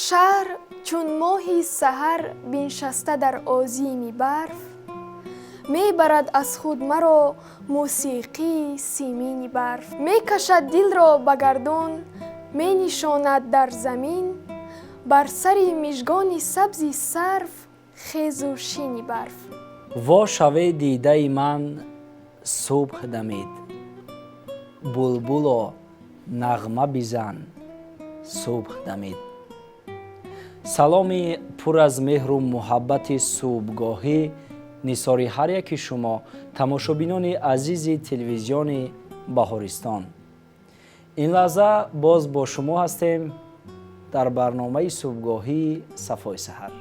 Шаҳр чун моҳи саҳар биншаста дар озими барф, мебарад аз худ маро мусиқии симини барф, мекашад дилро ба гардун, менишонад дар замин, бар сари мижгони сабзи сарв хезу шини барф. Во шаве дидаи ман субҳ дамид, булбуло нағма бизан, субҳ дамид. Саломи пур аз меҳру муҳаббати субҳгоҳӣ нисори ҳар яки шумо, тамошобинони азизи телевизиони Баҳористон. Ин лаҳза боз бо шумо ҳастем дар барномаи субҳгоҳии Сафои саҳар.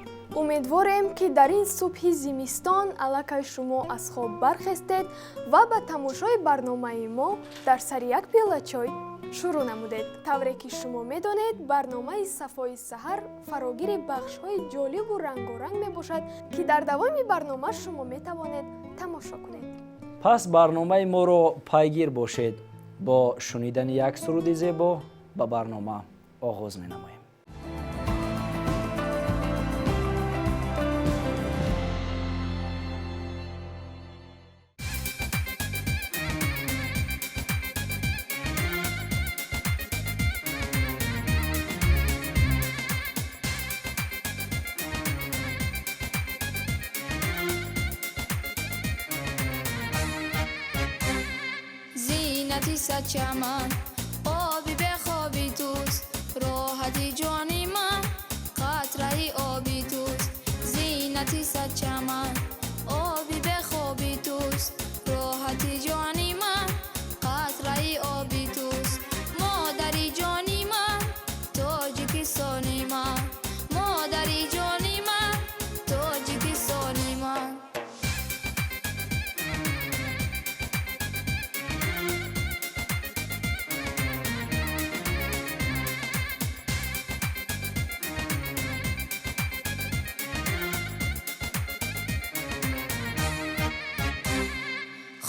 Умедворем, ки дар ин субҳи зимистон аллакай шумо аз хоб бархестед ва ба тамошои барномаи мо дар сари як пиёла чой шурӯъ намудед. Тавре ки шумо медонед, барномаи Сафои саҳар фарогири бахшҳои ҷолибу рангоранг мебошад, ки дар давоми барнома шумо метавонед тамошо кунед. Пас барномаи моро пайгир бошед. Бо шунидани як суруди зебо ба барнома оғоз менамоем. Зинати садчаман, оби бехоби туст, роҳати ҷони ман, қатраи оби туст. Зинати садчаман, оби бехоби туст, роҳати ҷони ман, қатраи оби туст. Модари ҷони ман, Тоҷикистони ман, модари ҷони ман, Тоҷикистони ман.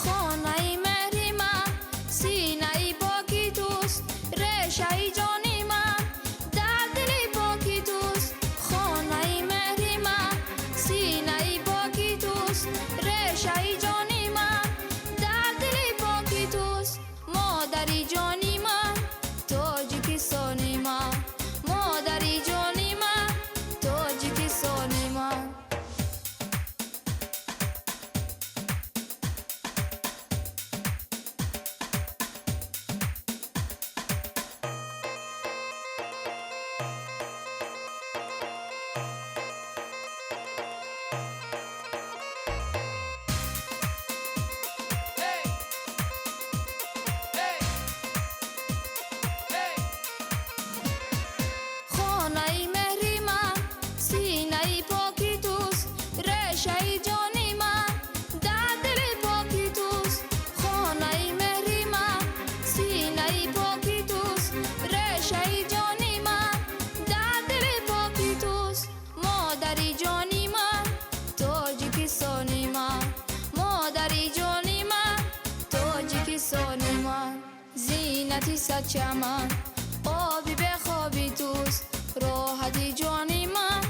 Хонаи меҳри ман, синаи поки туст, решаи ҷони ман дар дили поки туст. Хонаи меҳри ман, синаи поки туст, решаи ҷони ман дар дили поки туст. Модари ҷони ман, Тоҷикистони ман, модари ҷони ман, Тоҷикистони ман. Хонаи меҳри ман, синаи поки туст, решаи ҷони ман дар дили поки туст. Хонаи меҳри ман, синаи поки туст, решаи ҷони ман дар дили поки туст. Модари ҷони ман, Тоҷикистони ман, модари ҷони ман, Тоҷикистони ман. Зинати садчаман, оби бехоби туст, роҳати ҷони ман,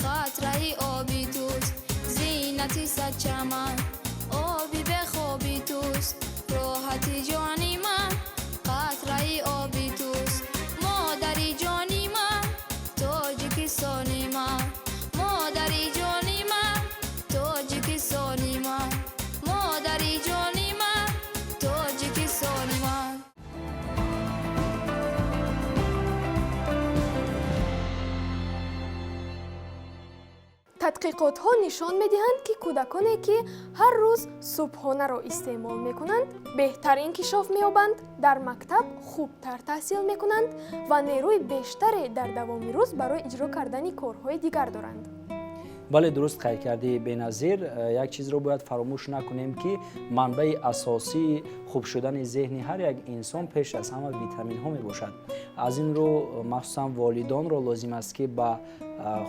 қатраи оби туст. Зинати садчаман, оби бехоби туст, роҳати ҷони ман, қатраи оби туст. Модари ҷони ман, Тоҷикистони ман, модари ҷони ман, Тоҷикистони ман, модари ҷони ман, Тоҷикистони ман. Тадқиқотҳо нишон медиҳанд, ки кӯдаконе, ки ҳар рӯз субҳонаро истеъмол мекунанд, беҳтар инкишоф меёбанд, дар мактаб хубтар таҳсил мекунанд ва нерӯи бештаре дар давоми рӯз барои иҷро кардани корҳои дигар доранд. Бале, дуруст қайд кардӣ, Беназир. Як чизро бояд фаромӯш накунем, ки манбаи асосии хуб шудани зеҳни ҳар як инсон пеш аз ҳама витаминҳо мебошад. Аз ин рӯ махсусан волидонро лозим аст, ки ба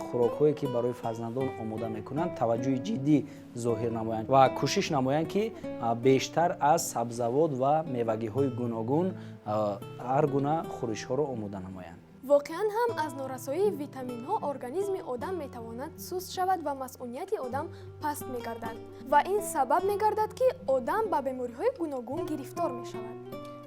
хӯрокҳое, ки барои фарзандон омода мекунанд, таваҷҷӯҳи ҷиддӣ зоҳир намоянд ва кӯшиш намоянд, ки бештар аз сабзавот ва мевагиҳои гуногун ҳар гуна хӯришҳоро омода намоянд. Воқеан ҳам аз норасоии витаминҳо организми одам метавонад суст шавад ва масъунияти одам паст мегардад ва ин сабаб мегардад, ки одам ба бемориҳои гуногун гирифтор мешавад.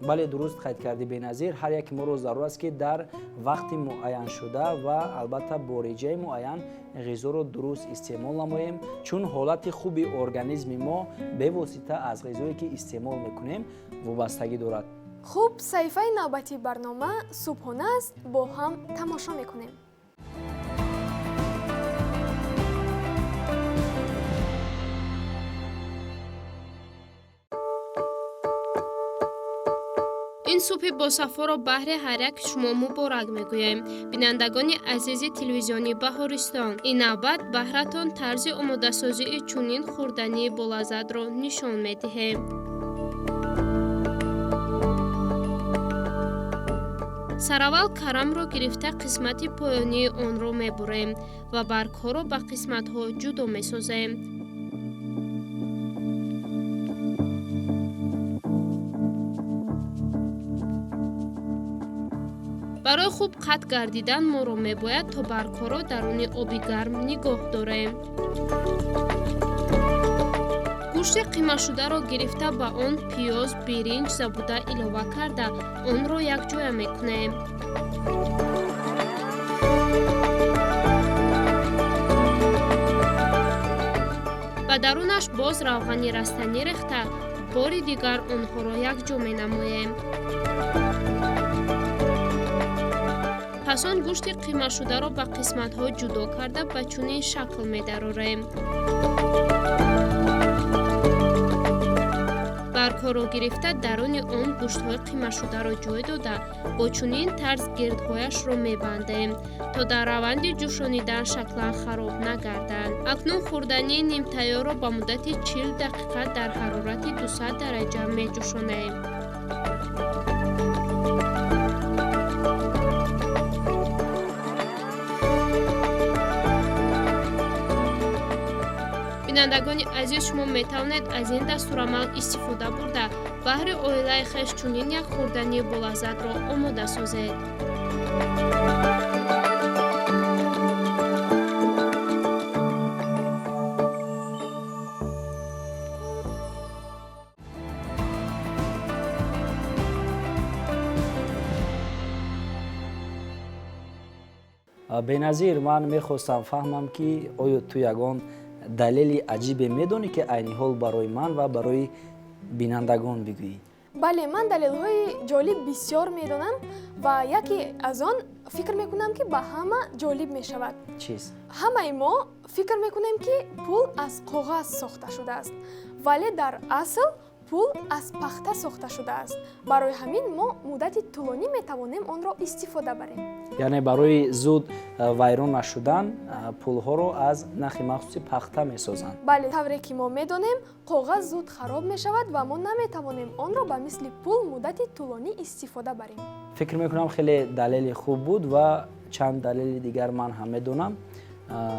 Бале, дуруст қайд кардӣ, Беназир. Ҳар яке моро зарур аст, ки дар вақти муайяншуда ва албатта бо реҷаи муайян ғизоро дуруст истеъмол намоем, чун ҳолати хуби организми мо бевосита аз ғизое, ки истеъмол мекунем, вобастагӣ дорад. Хуб, саҳифаи навбатии барнома субҳона аст, бо ҳам тамошо мекунем. Ин субҳи босафоро баҳри ҳар як шумо муборак мегӯем, бинандагони азизи телевизиони Баҳористон. Ин навбат баҳратон тарзи омодасозии чунин хӯрдании болаззатро нишон медиҳем. Сараввал карамро гирифта, қисмати поёнии онро мебурем ва баргҳоро ба қисматҳо ҷудо месозем. Барои хуб қатъ гардидан моро мебояд то баргҳоро даруни оби гарм нигоҳ дорем. Гӯшти қимашударо гирифта, ба он пиёз, биринҷ забуда илова карда, онро якҷоя мекунем. Ба дарунаш боз равғани растанӣ рехта, бори дигар онҳоро якҷо менамоем. Пас он гӯшти қимашударо ба қисматҳо ҷудо карда, ба чунин шакл медарорем. Баргҳоро гирифта, даруни он гӯштҳои қимашударо ҷой дода, бо чунин тарз гирдҳояшро мебандем, то дар раванди ҷӯшонидан шаклан хароб нагарданд. Акнун хӯрдании нимтайёрро ба муддати 40 дақиқа дар ҳарорати 200 дараҷа меҷӯшонем. Бинандагони азиз, шумо метавонед аз ин дастурамал истифода бурда, баҳри оилаи хеш чунин як хӯрдании болаззатро омода созед. Беназир, ман мехостам фаҳмам, ки оё ту ягон далели аҷибе медонӣ, ки айни ҳол барои ман ва барои бинандагон бигӯӣ? Бале, ман далелҳои ҷолиб бисёр медонам ва яке аз он фикр мекунам, ки ба ҳама ҷолиб мешавад. Чиз? Ҳамаи мо фикр мекунем, ки пул аз коғаз сохта шудааст, вале дар асл пул аз пахта сохта шудааст. Барои ҳамин мо муддати тӯлонӣ метавонем онро истифода барем. Яъне барои зуд вайрон нашудан пулҳоро аз нахи махсуси пахта месозанд. Бале, тавре ки мо медонем, коғаз зуд хароб мешавад ва мо наметавонем онро ба мисли пул муддати тӯлонӣ истифода барем. Фикр мекунам, хеле далели хуб буд ва чанд далели дигар ман ҳам медонам.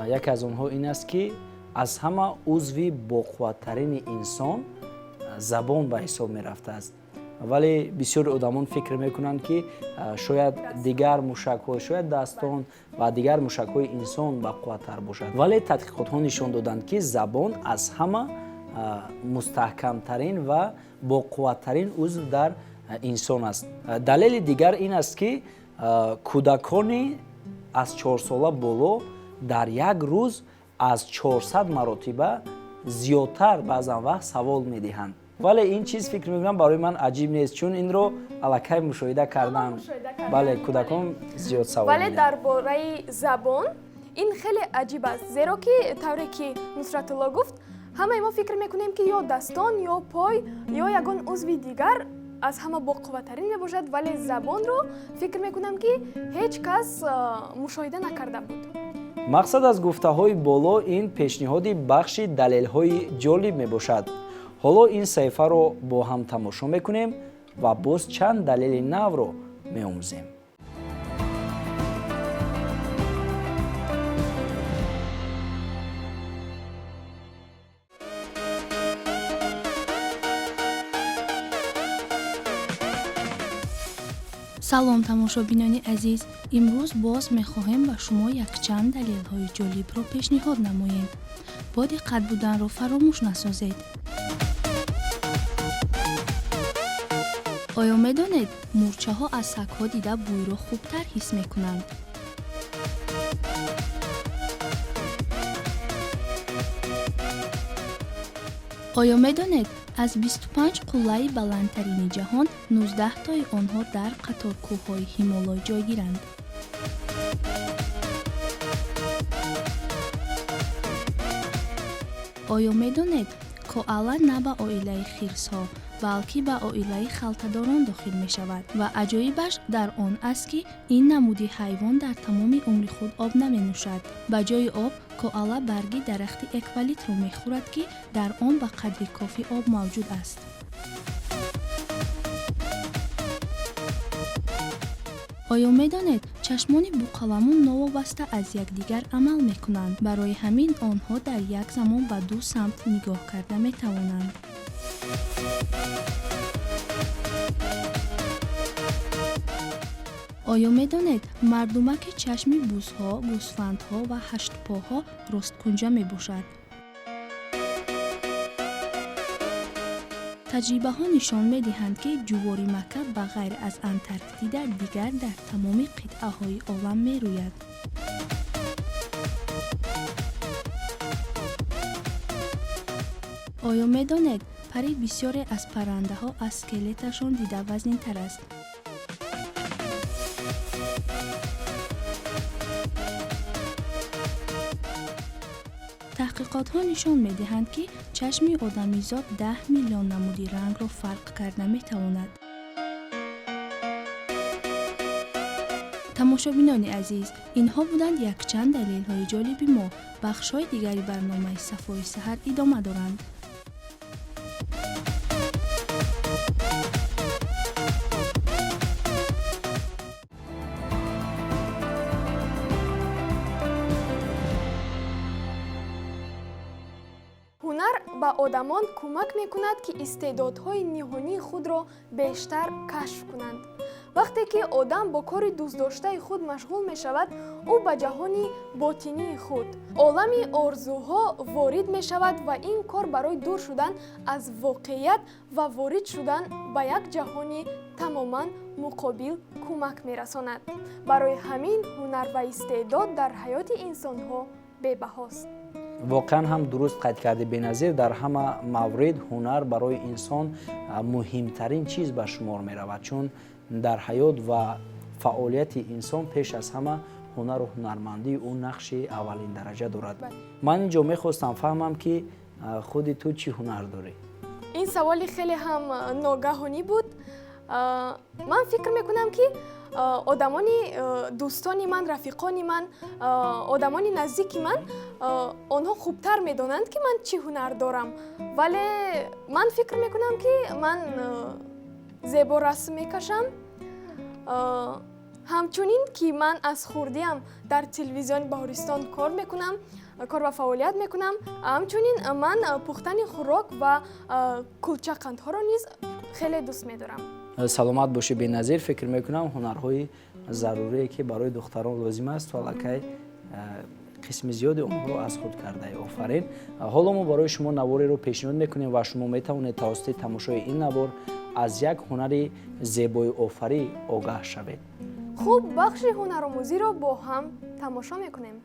Яке аз онҳо ин аст, ки аз ҳама узви боқувваттарини инсон забон ба ҳисоб мерафтааст, вале бисёри одамон фикр мекунанд, ки шояд дигар мушакҳо, шояд дастон ва дигар мушакҳои инсон бақувваттар бошад, вале тадқиқотҳо нишон доданд, ки забон аз ҳама мустаҳкамтарин ва боқувваттарин узв дар инсон аст. Далели дигар ин аст, ки кӯдакони аз 4сола боло дар як рӯз аз 400 маротиба зиёдтар баъзан вақт савол медиҳанд. Вале ин чиз, фикр мекунам, барои ман аҷиб нест, чун инро аллакай мушоҳида кардам. Бале, кӯдакон зиёд савол. Вале дар бораи забон ин хеле аҷиб аст, зеро ки тавре ки Нусратулло гуфт, ҳамаи мо фикр мекунем, ки ё дастон, ё пой, ё ягон узви дигар аз ҳама боқувваттарин мебошад, вале забонро фикр мекунам, ки ҳеҷ кас мушоҳида накарда буд. Мақсад аз гуфтаҳои боло ин пешниҳоди бахши далелҳои ҷолиб мебошад. Ҳоло ин саҳифаро бо ҳам тамошо мекунем ва боз чанд далели навро меомӯзем. Салом, тамошобинони азиз. Имрӯз боз мехоҳем ба шумо якчанд далелҳои ҷолибро пешниҳод намоем. Бо диққат буданро фаромӯш насозед. Оё медонед, мӯрчаҳо аз сагҳо дида бӯйро хубтар ҳис мекунанд? Оё медонед, аз 25 қуллаи баландтарини ҷаҳон 19 тои онҳо дар қаторкӯҳҳои Ҳимолой ҷойгиранд? Оё медонед, коала на ба оилаи хирсҳо, балки ба оилаи халтадорон дохил мешавад ва аҷоибаш дар он аст, ки ин намуди ҳайвон дар тамоми умри худ об наменӯшад. Ба ҷои об коала барги дарахти эвкалиптро мехӯрад, ки дар он ба қадри кофӣ об мавҷуд аст. Оё медонед, чашмони буқаламун новобаста аз якдигар амал мекунанд? Барои ҳамин онҳо дар як замон ба ду самт нигоҳ карда метавонанд. Оё медонед, мардумаки чашми бузҳо, гӯсфандҳо ва ҳаштпоҳо росткунҷа мебошад? Таҷрибаҳо нишон медиҳанд, ки ҷуворимакка ба ғайр аз Антарктида дигар дар тамоми қитъаҳои олам мерӯяд. Оё медонед, пари бисёре аз паррандаҳо аз скелеташон дида вазнинтар аст? Таҳқиқотҳо нишон медиҳанд, ки чашми одамизод 10 миллион намуди рангро фарқ карда метавонад. Тамошобинони азиз, инҳо буданд якчанд далелҳои ҷолиби мо. Бахшҳои дигари барномаи Сафои саҳар идома доранд. Ҳунар ба одамон кӯмак мекунад, ки истеъдодҳои ниҳонии худро бештар кашф кунанд. Вақте ки одам бо кори дӯстдоштаи худ машғул мешавад, ӯ ба ҷаҳони ботинии худ, олами орзуҳо ворид мешавад ва ин кор барои дур шудан аз воқеият ва ворид шудан ба як ҷаҳони тамоман муқобил кӯмак мерасонад. Барои ҳамин ҳунар ва истеъдод дар ҳаёти инсонҳо бебаҳост. Воқеан ҳам дуруст қайд кардӣ, Беназир. Дар ҳама маврид ҳунар барои инсон муҳимтарин чиз ба шумор меравад, чун дар ҳаёт ва фаъолияти инсон пеш аз ҳама ҳунару ҳунармандии ӯ нақши аввалин дараҷа дорад. Ман ин ҷо мехостам фаҳмам, ки худи ту чӣ ҳунар дорӣ? Ин саволи хеле ҳам ногаҳонӣ буд. Ман фикр мекунам, ки одамони дӯстони ман, рафиқони ман, одамони наздики ман, онҳо хубтар медонанд, ки ман чӣ ҳунар дорам, вале ман фикр мекунам, ки ман зебо расм мекашам. Ҳамчунин ки ман аз хурдиам дар телевизиони Баҳористон кор мекунам, кор ва фаъолият мекунам. Ҳамчунин ман пухтани хӯрок ва кулчақандҳоро низ хеле дӯст медорам. Саломат бошӣ, Беназир. Фикр мекунам, ҳунарҳои зарурие, ки барои духтарон лозим аст, то аллакай қисми зиёди онҳоро аз худ кардаи. Офарин. Ҳоло мо барои шумо навореро пешниҳод мекунем ва шумо метавонед тавассути тамошои ин навор аз як ҳунари зебоиофарӣ огаҳ шавед. Хуб, бахши ҳунаромӯзиро бо ҳам тамошо мекунем.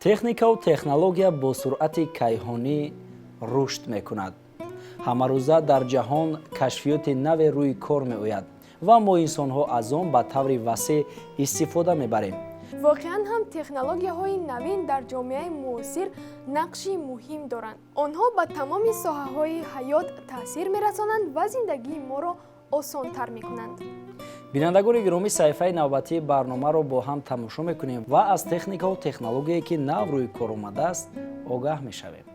Техникаву технология бо суръати кайҳонӣ рушд мекунад. Ҳамарӯза дар ҷаҳон кашфиёти наве рӯи кор меояд ва мо, инсонҳо, аз он ба таври васеъ истифода мебарем. Воқеан ҳам, технологияҳои навин дар ҷомеаи муосир нақши муҳим доранд. Онҳо ба тамоми соҳаҳои ҳаёт таъсир мерасонанд ва зиндагии моро осонтар мекунанд. Бинандагони гиромӣ, саҳифаи навбатии барномаро бо ҳам тамошо мекунем ва аз техникаву технологияе, ки нав рӯи кор омадааст, огаҳ мешавем.